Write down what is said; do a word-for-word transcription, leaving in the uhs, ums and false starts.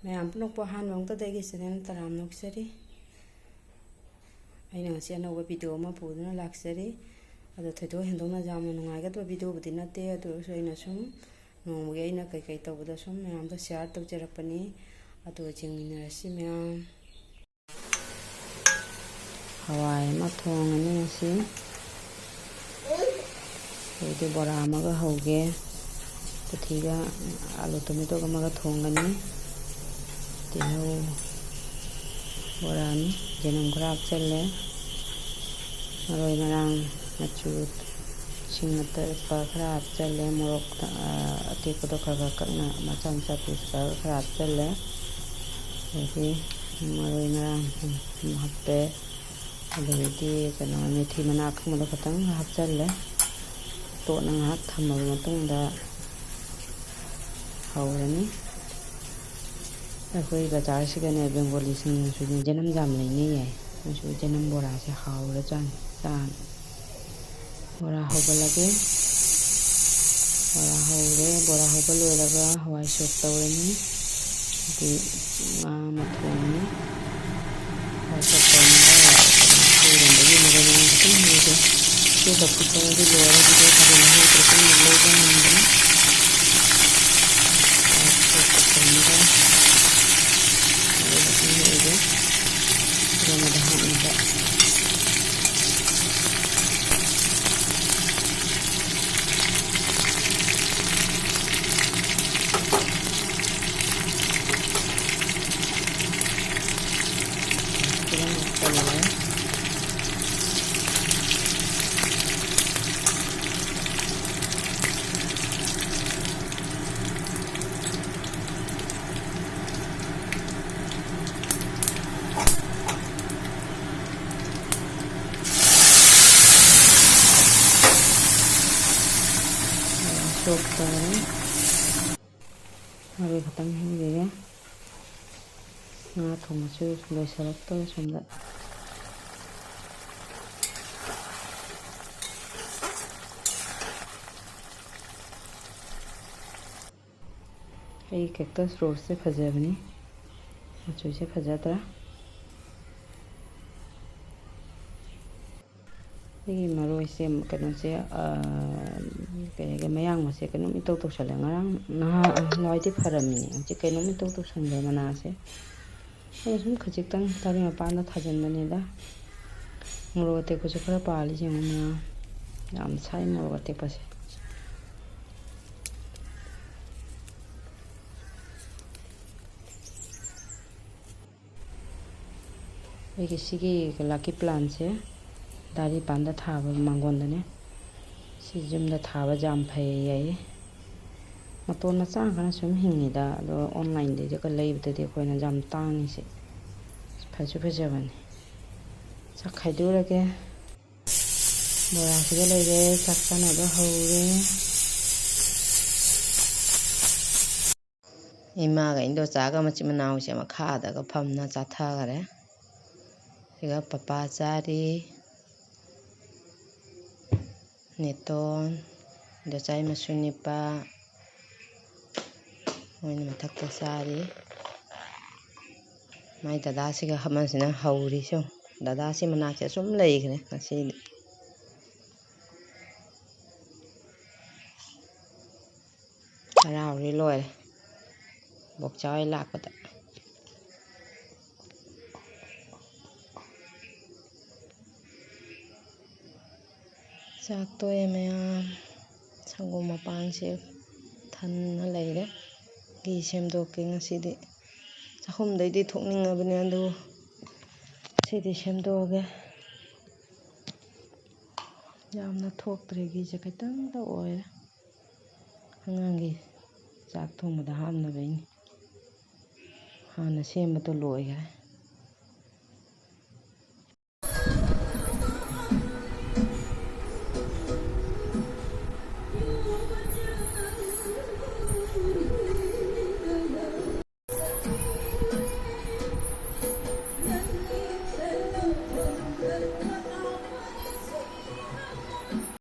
ꯃꯌꯥꯝ ꯄꯨꯝꯅꯃꯛꯄꯨ ꯑꯍꯥꯟꯕ ꯃꯛꯇꯗ ꯑꯩꯒꯤ ꯆꯦꯅꯦꯜ ꯇꯔꯥꯝꯅ ꯑꯣꯛꯆꯔꯤ꯫ ꯑꯩꯅ ꯉꯁꯤ ꯑꯅꯧꯕ ꯚꯤꯗꯤꯑꯣ ꯑꯃ ꯄꯨꯗꯨꯅ ꯂꯥꯛꯆꯔꯤ꯫ ꯑꯗꯣ ꯊꯣꯏꯗꯣꯛ ꯍꯦꯟꯗꯣꯛꯅ ꯌꯥꯝꯅ ꯅꯨꯡꯉꯥꯏꯒꯗꯕ ꯚꯤꯗꯤꯑꯣꯕꯨꯗꯤ ꯅꯠꯇꯦ, ꯑꯗꯨ ꯑꯣꯏꯔꯁꯨ ꯑꯩꯅ ꯁꯨꯝ ꯅꯣꯡꯃꯒꯤ ꯑꯩꯅ ꯀꯩꯀꯩ ꯇꯧꯕꯗꯣ ꯁꯨꯝ ꯃꯌꯥꯝꯗ ꯁꯤꯌꯥꯔ ꯇꯧꯖꯔꯛꯄꯅꯤ꯫ ꯑꯗꯨ ꯌꯦꯡꯃꯤꯟꯅꯔꯁꯤ ꯃꯌꯥꯝ꯫ ꯍꯋꯥꯏ ꯑꯃ ꯊꯣꯡꯉꯅꯤ ꯉꯁꯤ꯫ ꯑꯗꯩꯗꯤ ꯕꯣꯔꯥ ꯑꯃꯒ ꯍꯧꯒꯦ꯫ ꯀꯣꯊꯤꯒ ꯑꯥꯂꯨ ꯇꯣꯃꯦꯇꯣꯒ ꯑꯃꯒ ꯊꯣꯡꯒꯅꯤ꯫ ꯇꯤꯜꯍꯧ ꯕꯣꯔꯥꯅꯤ꯫ ꯌꯦꯅꯝ ꯈꯔ ꯍꯥꯞꯆꯜꯂꯦ꯫ ꯃꯔꯣꯏ ꯃꯔꯥꯡ ꯃꯆꯨ, ꯁꯤꯡ ꯑꯇꯛꯄ ꯈꯔ ꯍꯥꯞꯆꯜꯂꯦ꯫ ꯃꯣꯔꯣꯛ, ꯑ, ꯑꯇꯦꯛꯄꯗꯣ ꯈꯔ ꯈꯔ ꯀꯛꯅ ꯃꯆꯥ ꯃꯆꯥ ꯄꯤꯁ ꯀꯛꯑꯒ ꯈꯔ ꯍꯥꯞꯆꯜꯂꯦ꯫ ꯑꯗꯒꯤ ꯃꯔꯣꯏ ꯃꯔꯥꯡ ꯁꯨꯝ ꯍꯥꯞꯄꯦ꯫ ꯑꯗꯒꯤꯗꯤ ꯀꯩꯅꯣ, ꯃꯦꯊꯤ ꯃꯅꯥ ꯑꯀꯪꯕꯗꯣ ꯈꯤꯇꯪ ꯍꯥꯞꯆꯜꯂꯦ꯫ ꯇꯣꯠꯅ ꯉꯥꯏꯍꯥꯛ ꯊꯝꯃꯕ ꯃꯇꯨꯡꯗ ꯍꯧꯔꯅꯤ꯫ ꯑꯩꯈꯣꯏ ꯕꯖꯥꯔꯁꯤꯗꯅꯦ ꯕꯦꯡꯒꯣꯂꯤꯁꯤꯡꯅꯁꯨꯅꯦ ꯖꯅꯝ ꯌꯥꯝ ꯂꯩꯅꯩꯌꯦ꯫ ꯃꯣꯏꯁꯨ ꯖꯅꯝ ꯕꯣꯔꯥꯁꯦ ꯍꯥꯎꯔꯖꯥꯠꯅꯤ ꯆꯥꯅ꯫ ꯕꯣꯔꯥ ꯍꯧꯒꯠꯂꯒꯦ꯫ ꯕꯣꯔꯥ ꯍꯧꯔꯦ꯫ ꯕꯣꯔꯥ ꯍꯧꯕ ꯂꯣꯏꯔꯒ ꯍꯋꯥꯏ ꯁꯣꯛ ꯇꯧꯔꯅꯤ꯫ ꯑꯗꯩ ꯉꯥ ꯑꯃ ꯊꯣꯡꯉꯅꯤ꯫ ꯍꯋꯥꯏ ꯁꯣꯛ ꯇꯧꯔꯒ ꯏꯔꯣꯟꯕꯒꯤ ꯃꯔꯣꯏ ꯃꯔꯥꯡ ꯈꯤꯇꯪ ꯍꯥꯞꯄꯒꯦ꯫ ꯁꯤ ꯕꯛꯀꯤꯠꯇꯅꯗꯤ ꯂꯣꯏꯔꯦ꯫ ꯑꯗꯨꯗꯤ ꯊꯥꯖꯤꯜꯂꯒ ꯈꯤꯇꯪ ꯂꯧꯕ ꯉꯝꯒꯅꯤ꯫ ꯍꯋꯥꯏ ꯁꯣꯛ ꯇꯧꯔꯒ ꯃꯔꯣꯏ ꯃꯄꯥꯡ ꯂꯣꯏꯔꯦ꯫ ꯏꯔꯣꯟꯕꯗ ꯍꯥꯞꯅꯕ꯫ ꯁꯣꯛ ꯇꯧꯔꯦ꯫ ꯃꯔꯣꯏ ꯈꯛꯇꯪ ꯍꯩꯖꯤꯜꯂꯦ꯫ ꯉꯥ ꯊꯣꯡꯕꯁꯨ ꯂꯣꯏꯁꯤꯜꯂꯛꯇꯧꯔꯦ ꯁꯣꯝꯗ꯫ ꯑꯩꯒꯤ cactus roseꯁꯦ ꯐꯖꯕꯅꯤ꯫ ꯃꯆꯨꯁꯦ ꯐꯖꯗ꯭ꯔꯥ? ꯑꯩꯒꯤ ꯃꯔꯣꯏꯁꯦ, ꯀꯩꯅꯣꯁꯦ, ꯑꯥ, ꯀꯩ ꯍꯥꯏꯒꯦ, ꯃꯌꯥꯡꯕꯁꯦ ꯀꯩꯅꯣꯝ ꯏꯇꯧ ꯇꯧꯁꯜꯂꯦ꯫ ꯉꯔꯥꯡ ꯅꯍꯥ-, ꯅꯍꯥꯟꯋꯥꯏꯗꯤ ꯐꯔꯝꯃꯤꯅꯦ, ꯍꯧꯖꯤꯛ ꯀꯩꯅꯣꯝ ꯏꯇꯧ ꯇꯧꯁꯜꯂꯦ ꯃꯅꯥꯁꯦ꯫ ꯑꯩꯅ ꯁꯨꯝ ꯈꯖꯤꯛꯇꯪ ꯇꯥꯔꯤ ꯃꯄꯥꯟꯗ ꯊꯥꯖꯤꯟꯕꯅꯤꯗ꯫ ꯃꯣꯔꯣꯛ ꯑꯇꯦꯛꯄꯁꯨ ꯈꯔ ꯄꯥꯜꯂꯤ ꯌꯦꯡꯉꯨ ꯃꯌꯥꯝ꯫ ꯌꯥꯝ ꯁꯥꯏ ꯃꯣꯔꯣꯛ ꯑꯇꯦꯛꯄꯁꯦ꯫ ꯑꯩꯒꯤ ꯁꯤꯒꯤ lucky plantꯁꯦ ꯗꯥꯔꯤ ꯄꯥꯟꯗ ꯊꯥꯕ ꯃꯥꯡꯒꯣꯟꯗꯅꯦ꯫ ꯁꯤ ꯌꯨꯝꯗ ꯊꯥꯕ ꯌꯥꯝ ꯐꯩ ꯌꯥꯏꯌꯦ꯫ ꯃꯇꯣꯟ ꯃꯆꯥ ꯈꯔ ꯁꯨꯝ ꯍꯤꯡꯉꯤꯗ, ꯑꯗꯣ onlineꯗꯩꯗꯒ ꯂꯩꯕꯗꯗꯤ ꯑꯩꯈꯣꯏꯅ ꯌꯥꯝ ꯇꯥꯡꯉꯤꯁꯦ꯫ ꯐꯁꯨ ꯐꯖꯕꯅꯤ꯫ ꯆꯥꯛ ꯈꯥꯏꯗꯣꯛꯎꯔꯒꯦ꯫ ꯕꯣꯔꯥꯁꯤꯒ ꯂꯩꯔꯦ, ꯆꯥꯛ ꯆꯥꯅꯕ ꯍꯧꯔꯦ꯫ ꯏꯃꯥꯒ ꯏꯟꯗꯣꯆꯥꯒ ꯃꯆꯤꯟ ꯃꯅꯥꯎꯁꯦ ꯃꯈꯥꯗꯒ ꯐꯝꯅ ꯆꯥꯊꯈꯔꯦ꯫ ꯁꯤꯒ ꯄꯄꯥ ꯆꯥꯔꯤ, ꯅꯦꯇꯣꯟ, ꯏꯟꯗꯣꯆꯥꯏ ꯃꯁꯨ ꯅꯤꯄꯥ, ꯃꯣꯏꯅ ꯃꯊꯛꯇ ꯆꯥꯔꯤ꯫ ꯃꯥꯏ ꯗꯗꯥꯁꯤꯒ ꯑꯃꯁꯤꯅ ꯍꯧꯔꯤ꯫ ꯁꯨꯝ ꯗꯗꯥꯁꯤ ꯃꯅꯥꯛꯁꯦ ꯁꯨꯝ ꯂꯩꯈ꯭ꯔꯦ ꯉꯁꯤꯗꯤ꯫ ꯍꯔꯥꯎꯔꯤ ꯂꯣꯏꯔꯦ꯫ ꯕꯣꯛꯆꯥ ꯍꯣꯏ ꯂꯥꯛꯄꯗ꯫ ꯆꯥꯛ ꯇꯣꯛꯑꯦ ꯃꯌꯥꯝ꯫ ꯁꯪꯒꯣꯝ ꯃꯄꯥꯟꯁꯦ ꯊꯟꯅ ꯂꯩꯔꯦ꯫ ꯘꯤ ꯁꯦꯝꯗꯣꯛꯀꯦ ꯉꯁꯤꯗꯤ꯫ ꯆꯥꯛꯈꯨꯝꯗꯩꯗꯤ ꯊꯣꯛꯅꯤꯡꯉꯕꯅꯦ, ꯑꯗꯨ ꯉꯁꯤꯗꯤ ꯁꯦꯝꯗꯣꯛꯑꯒꯦ꯫ ꯌꯥꯝꯅ ꯊꯣꯛꯇ꯭ꯔꯦ, ꯘꯤꯁꯦ ꯈꯤꯇꯪꯇ ꯑꯣꯏꯔꯦ꯫ ꯑꯉꯥꯡꯒꯤ ꯆꯥꯛ ꯊꯣꯡꯕꯗ ꯍꯥꯞꯅꯕꯩꯅꯤ꯫ ꯍꯥꯟꯅ ꯁꯦꯝꯕꯗꯣ ꯂꯣꯏꯈꯔꯦ꯫